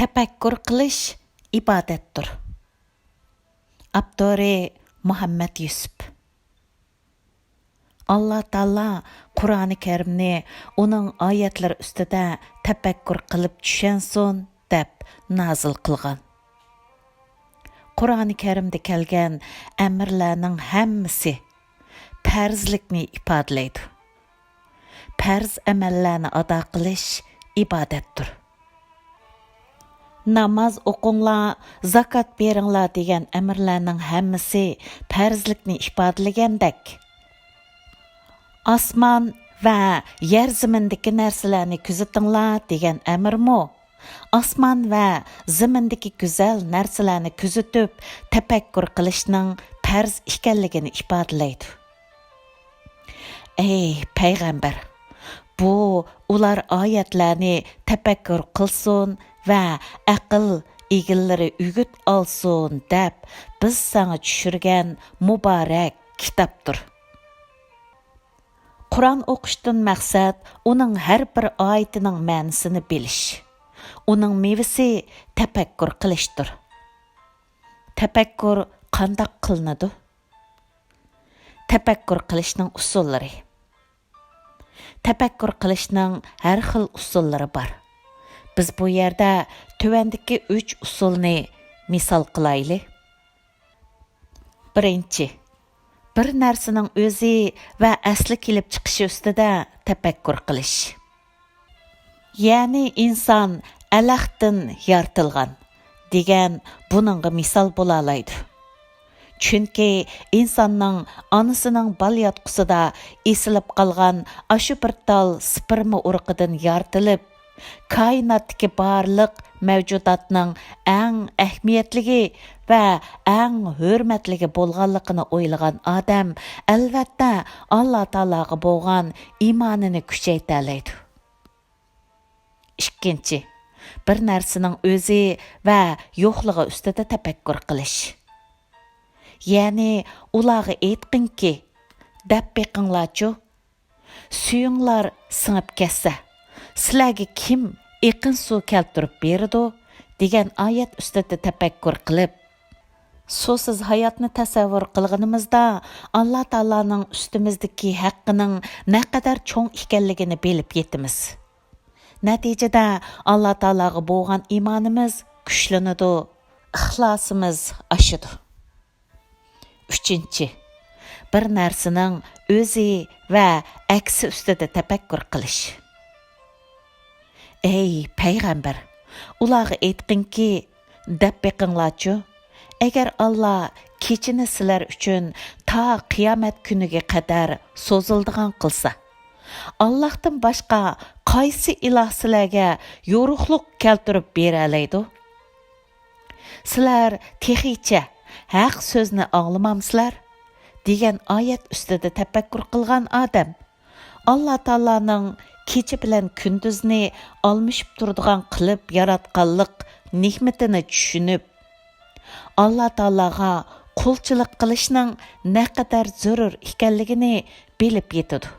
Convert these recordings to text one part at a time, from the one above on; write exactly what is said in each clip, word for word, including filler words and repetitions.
تەپەككۇر قىلىش ئىبادەتتۇر. ئاپتورى مۇھەممەد يۈسۈپ. ئاللا تائالا قۇرئانى كەرىمنى ئۇنىڭ ئايەتلىرى ئۈستىدە تەپەككۇر قىلىپ چۈشەنسۇن دەپ نازىل قىلغان. قۇرئانى كەرىمدە كەلگەن ئەمىرلەرنىڭ ھەممىسى پەرزلىكنى ئىپادىلەيدۇ. پەرز ئەمەللەرنى ئادا قىلىش ئىبادەتتۇر. ناماز ئوقۇڭلار، زاكات بېرىڭلار دېگەن ئەمىرلەرنىڭ ھەممىسى پەرزلىكنى ئىپادىلىگەندەك، ئاسمان ۋە يەر زېمىندىكى نەرسىلەرنى كۆزىتىڭلار دېگەن ئەمىرمۇ ئاسمان ۋە زېمىندىكى گۈزەل نەرسىلەرنى كۆزىتىپ تەپەككۇر قىلىشنىڭ پەرز ئىكەنلىكىنى ئىپادىلەيدۇ. ئەي پەيغەمبەر! بۇ ئۇلار ئايەتلەرنى تەپەككۇر قىلسۇن ۋە ئەقىل ئىگىلىرى ئۈگۈت ئالسۇن دەپ بىز ساڭا چۈشۈرگەن مۇبارەك كىتابتۇر. قۇرئان ئوقۇشتىن مەقسەت ئۇنىڭ ھەر بىر ئايىتىنىڭ مەنىسىنى بىلىش. ئۇنىڭ مېۋىسى تەپەككۇر قىلىشتۇر. تەپەككۇر قانداق قىلىنىدۇ؟ تەپەككۇر قىلىشنىڭ ئۇسۇللىرى. تەپەككۇر قىلىشنىڭ ھەر خىل ئۇسۇللىرى بار. بىز بۇ يەردە تۆۋەندىكى ئۈچ ئۇسۇلنى مىسال قىلايلى. بىرىنچى، بىر نەرسىنىڭ ئۆزى ۋە ئەسلى كېلىپ چىقىشى ئۈستىدە تەپەككۇر قىلىش. يەنى ئىنسان ئەلەقتىن يارىتىلغان دېگەن بۇنىڭغا مىسال بولالايدۇ. چۈنكى ئىنساننىڭ ئانىسىنىڭ بالىياتقۇسىدا ئېسىلىپ قالغان ئاشۇ بىر تال سپېرما ئۇرۇقىدىن يارىتىلىپ، كائىناتتىكى بارلىق مەۋجۇداتنىڭ ئەڭ ئەھمىيەتلىكى ۋە ئەڭ ھۆرمەتلىكى بولغانلىقىنى ئويلىغان ئادەم، ئەلۋەتتە، ئاللا تائالاغا بولغان ئىمانىنى كۈچەيتەلەيدۇ. ئىككىنچى، بىر نەرسىنىڭ ئۆزى ۋە يوقلۇقى ئۈستىدە تەپەككۇر قىلىش. يەنى ئۇلارغا ئېيتقىنكى، دەپ بېقىڭلارچۇ، سۈيۈڭلار سىڭىپ كەتسە، سىلەرگە كىم ئېقىن سۇ كەلتۈرۈپ بېرىدۇ؟ دېگەن ئايەت ئۈستىدە تەپەككۇر قىلىپ، سۇسىز ھاياتنى تەسەۋۋۇر قىلغىنىمىزدا، ئاللا تائالانىڭ ئۈستىمىزدىكى ھەققىنىڭ نەقەدەر چوڭ ئىكەنلىكىنى بىلىپ يېتىمىز. نەتىجىدە، ئاللا تائالاغا بولغان ئىمانىمىز كۈچلىنىدۇ، ئىخلاسىمىز ئاشىدۇ. ئۈچىنچى، بىر نەرسىنىڭ ئۆزى ۋە ئەكسى ئۈستىدە تەپەككۇر قىلىش. ئەي پەيغەمبەر، ئۇلارغا ئېيتقىنكى، دەپ بېقىڭلارچۇ، ئەگەر ئاللا كېچىنى سىلەر ئۈچۈن تا قىيامەت كۈنىگە قەدەر سوزۇلىدىغان قىلسا، ئاللاھتىن باشقا قايسى ئىلاھ سىلەرگە يورۇقلۇق كەلتۈرۈپ بېرەلەيدۇ؟ سىلەر تېخىچە ھەق سۆزنى ئاڭلىمامسىلەر؟ دېگەن ئايەت ئۈستىدە تەپەككۇر قىلغان ئادەم، ئاللا تائالانىڭ كېچە بىلەن كۈندۈزنى ئالمىشىپ تۇرىدىغان قىلىپ ياراتقانلىق نېمىتىنى چۈشىنىپ، ئاللا تائالاغا قۇلچىلىق قىلىشنىڭ نەقەدەر زۆرۈر ئىكەنلىكىنى بىلىپ يېتىدۇ.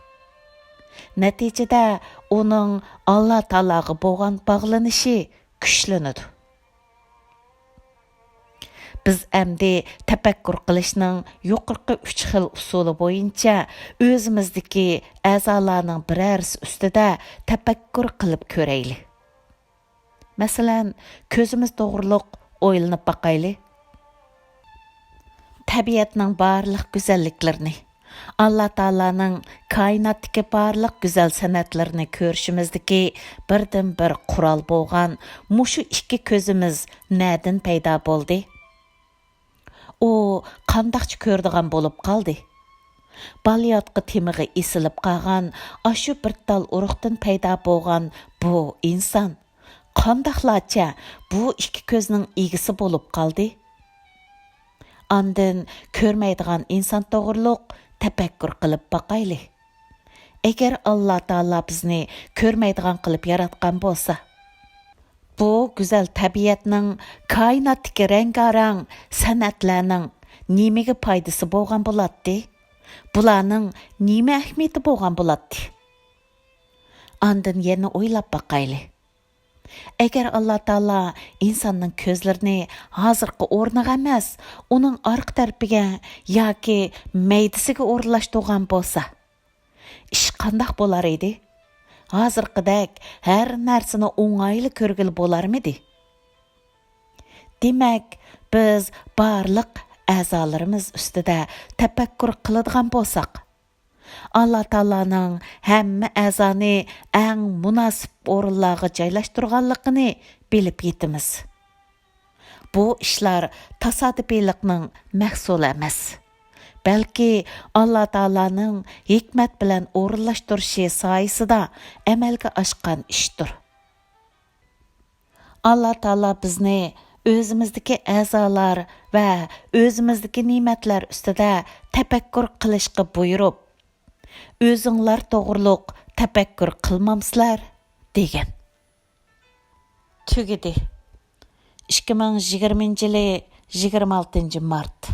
نەتىجىدە ئۇنىڭ ئاللا تائالاغا بولغان باغلىنىشى كۈچلىنىدۇ. بىز ئەمدى تەپەككۇر قىلىشنىڭ يۇقىرىقى ئۈچ خىل ئۇسۇلى بويىچە ئۆزىمىزدىكى ئەزالارنىڭ بىرەرسى ئۈستىدە تەپەككۇر قىلىپ كۆرەيلى. مەسىلەن، كۆزىمىز توغرۇلۇق ئويلىنىپ باقايلى. تەبىئەتنىڭ بارلىق گۈزەللىكلىرىنى، ئاللا تائالانىڭ كائىناتتىكى بارلىق گۈزەل سەنئەتلىرىنى كۆرۈشىمىزدىكى بىردىنبىر قورال بولغان مۇشۇ ئىككى كۆزىمىز نەدىن پەيدا بولدى؟ ئۇ قانداقچە كۆرىدىغان بولۇپ قالدى؟ بالىياتقۇ تېمىغا ئېسىلىپ قالغان ئاشۇ بىر تال ئۇرۇقتىن پەيدا بولغان بۇ ئىنسان قانداقلارچە بۇ ئىككى كۆزنىڭ ئىگىسى بولۇپ قالدى؟ ئاندىن كۆرمەيدىغان ئىنسان توغرۇلۇق تەپەككۇر قىلىپ باقايلى. ئەگەر ئاللا تائالا بىزنى كۆرمەيدىغان قىلىپ ياراتقان بولسا، بۇ گۈزەل تەبىئەتنىڭ، كائىناتتىكى رەڭگارەڭ سەنئەتلەرنىڭ نېمىگە پايدىسى بولغان بولاتتى؟ بۇلارنىڭ نېمە ئەھمىيىتى بولغان بولاتتى؟ ئاندىن يەنە ئويلاپ باقايلى. ئەگەر ئاللا تائالا ئىنساننىڭ كۆزلىرىنى ھازىرقى ئورنىغا ئەمەس، ئۇنىڭ ئارقا تەرىپىگە ياكى مەيدىسىگە ئورۇنلاشتۇرغان بولسا، ئىش قانداق بولار ئىدى؟ ھازىرقىدەك ھەر نەرسىنى ئوڭايلا كۆرگىلى بولارمىدى؟ دېمەك، بىز بارلىق ئەزالىرىمىز ئۈستىدە تەپەككۇر قىلىدىغان بولساق، ئاللا تائالانىڭ ھەممە ئەزانى ئەڭ مۇناسىپ ئورۇنلارغا جايلاشتۇرغانلىقىنى بىلىپ يېتىمىز. بۇ ئىشلار تاسادىپىيلىقنىڭ مەھسۇلى ئەمەس، بەلكى ئاللا تائالانىڭ ھېكمەت بىلەن ئورۇنلاشتۇرۇشى سايىسىدا ئەمەلگە ئاشقان ئىشتۇر. ئاللا تائالا بىزنى ئۆزىمىزدىكى ئەزالار ۋە ئۆزىمىزدىكى نېمەتلەر ئۈستىدە تەپەككۇر قىلىشقا بۇيرۇپ، «ئۆزۈڭلار توغرۇلۇق تەپەككۇر قىلمامسىلەر؟» دېگەن. تۈگىدى. ئىككى مىڭ يىگىرمىنچى يىلى يىگىرمە ئالتىنچى مارت.